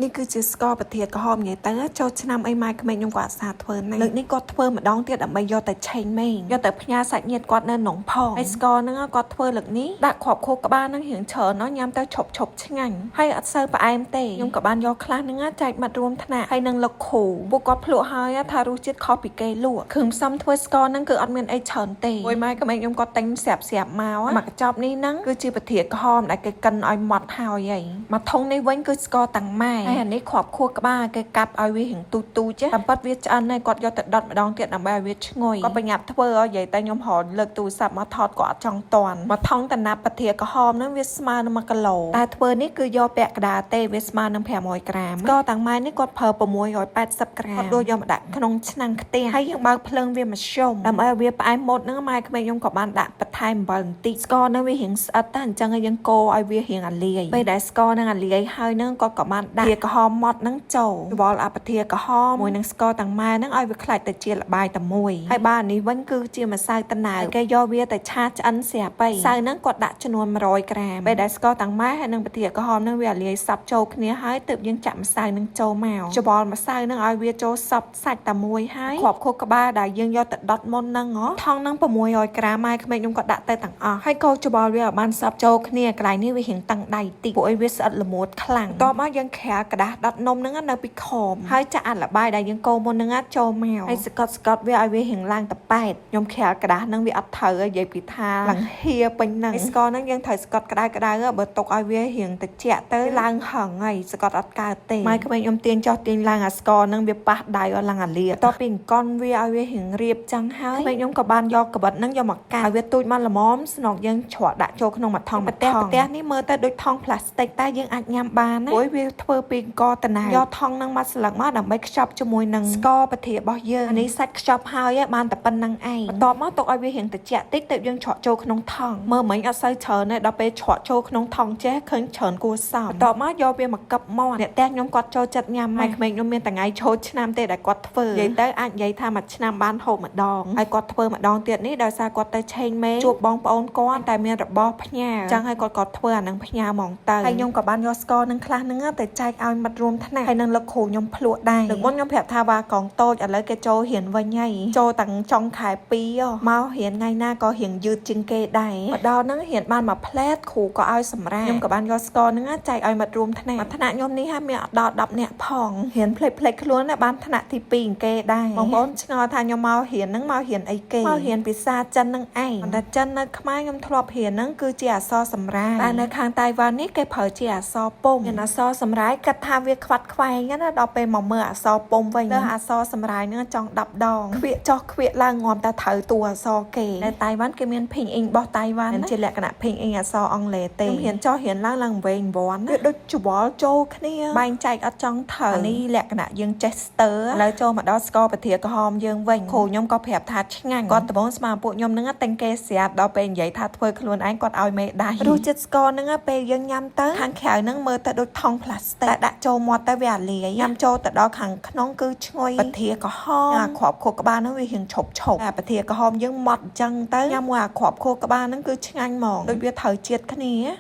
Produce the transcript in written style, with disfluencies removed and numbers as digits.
នេះគឺជាស្ករពធាក្រហមនិយាយទៅចូលឆ្នាំអីម៉ែក្មេកខ្ញុំក៏អាសាធ្វើណាស់លើកនេះគាត់ធ្វើម្ដងទៀតដើម្បីយកទៅឆេងមេងយកទៅផ្ញើសាច់ញាតិគាត់នៅនងផងហើយស្ករហ្នឹងគាត់ធ្វើលើកនេះដាក់គ្រាប់ខួរក្បាលហ្នឹងរៀងច្រើនណោះញ៉ាំទៅឈប់ឈប់ឆ្ងាញ់ហើយអត់សូវផ្អែមទេខ្ញុំក៏បានយកខ្លះហ្នឹងចែកមិត្តរួមថ្នាក់ហើយនឹងលោកគ្រូពួកគាត់ភ្លក់ហើយថារសជាតិខុសពីគេលក់គ្រឿងផ្សំធ្វើស្ករហ្នឹងគឺអត់មានអីច្រើនទេមួយម៉ែក្មេកខ្ញុំគាត់ទិញស្រាប់ស្រាប់មកមកកញ្ចប់នេះហ្នឹងគឺជាពធាក្រហមដែលគេកិនឲ្យម៉ត់ហើយហីមកធុងនេះវិញគឺស្ករតាំងម៉ែហើយអានេះគ្រាប់ខួរក្បាលគេកាប់ឲ្យវារៀងទូចទូចតាមពិតវាឆ្អិនហើយគាត់យកទៅដុតម្ដងទៀតដើម្បីឲ្យវាឈ្ងុយគាត់បញ្ញាប់ធ្វើឲ្យនិយាយតែខ្ញុំរកលើកទូរស័ព្ទមកថតក៏អត់ចង់តន់មកថងតំណាប់ពធាក្រហមហ្នឹងវាស្មើនឹង1គីឡូតែធ្វើនេះគឺយកពាក់កណ្ដាលទេវាស្មើនឹង500ក្រាមស្ករតាំងម៉ែនេះគាត់ប្រើ680ក្រាមគាត់ដួសយកមកដាក់ក្នុងឆ្នាំងខ្ទះហើយយើងបើកភ្លើងវាមធ្យមដើម្បីឲ្យវាផ្អែមម៉ត់ហ្នឹងម៉ែក្មេងខ្ញុំក៏បានដាក់បន្ថែមអំបិលបន្តិចស្ករហ្នឹងវារៀងស្អិតតែអញ្ចឹងឲ្យយើងកូរឲ្យវារៀងអាលាយពេលដែលស្ករហ្នឹងអាលាយហើយហ្នឹងគាត់ក៏បានដាក់ក្រហមម៉ត់ហ្នឹងចូលច្បល់អបធាក្រហមមួយនឹងស្ករតាំងម៉ែហ្នឹងឲ្យវាក្លាយទៅជាល្បាយតែមួយហើយបើអានេះវិញគឺជាម្សៅតណៅគេយកវាទៅឆាឆ្អិនស្រាប់ហើយម្សៅហ្នឹងគាត់ដាក់ចំនួន100ក្រាមពេលដែលស្ករតាំងម៉ែហើយនឹងពធាក្រហមហ្នឹងវាអាលាយសព្វចូលគ្នាហើយទើបយើងចាក់ម្សៅហ្នឹងចូលមកច្បល់ម្សៅហ្នឹងឲ្យវាចូលសព្វសាច់តែមួយហើយគ្រាប់ខួរក្បាលដែលយើងយកទៅដុតមុនហ្នឹងហ៎ថងហ្នឹង600ក្រាមម៉ែក្មេកខ្ញុំក៏ដាក់ទៅទាំងអស់ហើយកូរច្បល់វាឲ្យបានសព្វចូលគ្នាកន្លែងនេះវារៀងតឹងដៃតិចព្រោះអីវាស្អិតល្មួតខ្លាំងបន្ទាប់មកយើងក្រាលក្រដាសដុតនំហ្នឹងនៅពីក្រោមហើយចាក់អាល្បាយដែលយើងកូរមុនហ្នឹងចូលមកហើយស្កត់ស្កត់វាឲ្យវារៀងឡើងតប៉ែតខ្ញុំក្រាលក្រដាសហ្នឹងវាអត់ត្រូវនិយាយពីថាឡើងហៀពេញហ្នឹងហើយស្ករហ្នឹងយើងត្រូវស្កត់ក្តៅក្តៅបើទុកឲ្យវារៀងត្រជាក់ទៅឡើងហឹងហើយស្កត់អត់កើតទេម៉ែក្មេងខ្ញុំទាញចោះទាញឡើងអាស្ករហ្នឹងវាប៉ះដៃឲ្យឡើងអាលាបន្ទាប់ពីអង្គន់វាឲ្យវារៀងរៀបចឹងហើយក្មេងខ្ញុំក៏បានយកកបិតហ្នឹងយកមកកាត់ឲ្យវាទូចមកល្មមស្នុកយើងច្រកដាក់ចូលក្នុងមួយថង់មួយថង់ផ្ទះនេះមើលទៅដូចថង់ផ្លាស្ទិកតែយើងអាចញ៉ាំបានណាព្រោះវាធ្វើពីអង្គតណៅយកថង់ហ្នឹងមកស្លឹកមកដើម្បីខ្ចប់ជាមួយនឹងស្ករពធារបស់យើងអានេះសាច់ខ្ចប់ហើយបានតែប៉ុណ្្នឹងឯងបន្ទាប់មកទុកឲ្យវារៀងត្រជាក់តិចទើបយើងច្រកចូលក្នុងថង់មើលមិញអត់សូវច្រើនទេដល់ពេលច្រកចូលក្នុងថង់ចេះឃើញច្រើនគួរសមបន្ទាប់មកយកវាមកកឹបមាត់អ្នកផ្ទះខ្ញុំគាត់ចូលចិត្តញ៉ាំហើយក្មេងខ្ញុំមានតែថ្ងៃចូលឆ្នាំទេដែលគាត់ធ្វើនិយាយទៅអាចនិយាយថាមួយឆ្នាំបានហូបម្ដងហើយគាត់ធ្វើម្ដងទៀតនេះដោយសារគាត់ទៅឆេងមេជួបបងប្អូនគាត់តែមានរបស់ផ្ញើចឹងហើយគាត់ក៏ធ្វើអានឹងផ្ញើហ្មងទៅហើយខ្ញុំក៏បានយកស្ករនឹងខ្លះនឹងទៅចែកឲ្យមិត្តរួមថ្នាក់ហើយនឹងលោកគ្រូខ្ញុំភ្លក់ដែរលើកមុនខ្ញុំប្រាប់ថាវ៉ាកងតូចឥឡូវគេចូលរៀនវិញហើយចូលតាំងចុងខែ2មករៀនថ្ងៃណាក៏រៀងយឺតជាងគេដែរមកដល់ហ្នឹងរៀនបានមួយផ្លែតគ្រូក៏ឲ្យសម្រាប់ខ្ញុំក៏បានយកស្ករហ្នឹងចែកឲ្យមិត្តរួមថ្នាក់ថ្នាក់ខ្ញុំនេះហើយមានអត់ដល់10នាក់ផងរៀនផ្លេចផ្លេចខ្លួនណាបានថ្នាក់ទី2គេដែរបងប្អូនឆ្ងល់ថាខ្ញុំមករៀនហ្នឹងមករៀនអីគេមករៀនភាសាចិនហ្នឹងឯងតែចិននៅខ្មែរខ្ញុំធ្លាប់រៀនហ្នឹងគឺជាអក្សរសម្រាយតែនៅខាងតៃវ៉ាន់នេះគេប្រើជាអក្សរពុម្ពមានអក្សរសម្រាយគិតថាវាខ្វាត់ខ្វែងណាដល់ពេលមកមើលអក្សរពុម្ពវិញលើអក្សរសម្រាយហ្នឹងចង់10ដងខ្វៀកចោះខ្វៀកឡើងងំតែត្រូវតួអក្សរគេនៅតៃវ៉ាន់គេមាន 拼音របស់តៃវ៉ាន់ជាលក្ខណៈ 拼音អក្សរអង់គ្លេសទេខ្ញុំរៀនចោះរៀនឡើងឡើងវែងវាន់វាដូចច្បល់ចូលគ្នាបែងចែកអត់ចង់ត្រូវអានេះលក្ខណៈយើងចេះស្ទើឥឡូវចូលមកដល់ស្ករពធាក្រហមយើងវិញគ្រូខ្ញុំក៏ប្រាប់ថាឆ្ងាញ់គាត់ដំបងស្មានពួកខ្ញុំហ្នឹងតែងគេស្រាប់ដល់ពេលនិយាយថាធ្វើខ្លួនឯងគាត់ឲ្យមេដៃរសជាតិស្ករហ្នឹងពេលយើងញ៉ាំទៅខាងក្រៅហ្នឹងមើលទៅដូចថង់ផ្លាស្ទិកតែដាក់ចូលមាត់ទៅវាអាលាយញ៉ាំចូលទៅដល់ខាងក្នុងគឺឈ្ងុយពធាក្រហមអាគ្រាប់ខួរក្បាលហ្នឹងវារៀងឈប់ឈប់អាពធាក្រហមយើងម៉ត់អញ្ចឹងទៅញ៉ាំមួយអាគ្រាប់ខួរក្បាលហ្នឹងគឺឆ្ងាញ់ហ្មងដូចវាត្រូវជាតិគ្នា។